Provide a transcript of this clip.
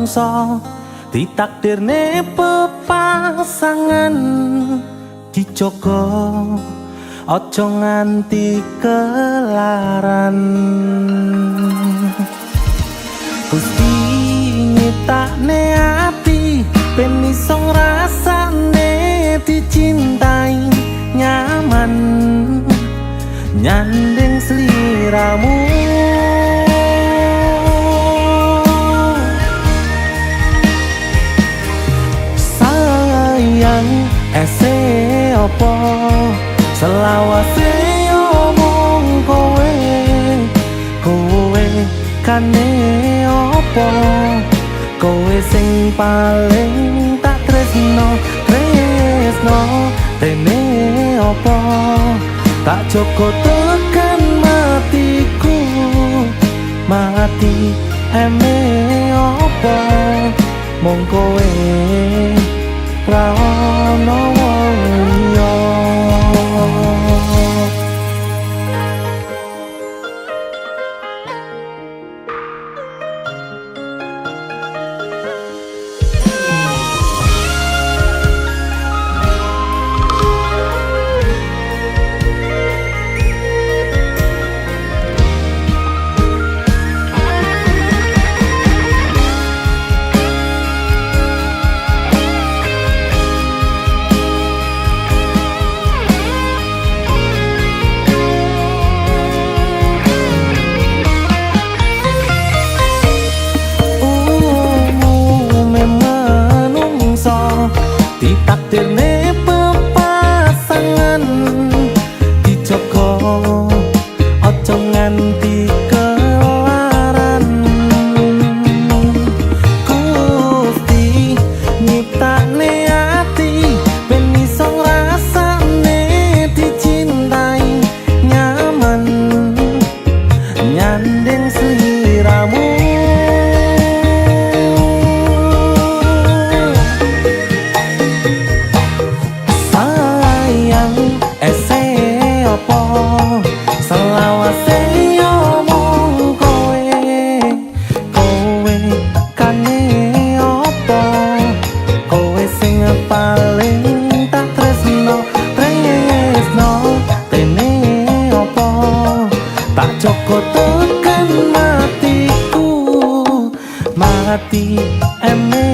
Menungso ditakdirne pepasangan, dijogo aja nganti kelaran. Gusti nyiptakne ati ben iso ngrasakne dicintai, nyaman nyanding sliramu. Sayang, ese opo selawase omong kowe, kowe kane opo, kowe sing paling tak tresno, tresno tene opo, tak jogo tekan matiku, mati eme opo, mung kowe ra ono wong liya. Umume menungso ditakdirne pepasangan, dijogo aja nganti kelaran. Gusti nyiptakne ati ben iso ngrasakne dicintai, nyaman nyanding sliramu. Sayang, ese opo selawase omong kowe, kowe kane opo, kowe sing paling tak tresno, tresno tene opo, tak jogo tekan matiku, mati eme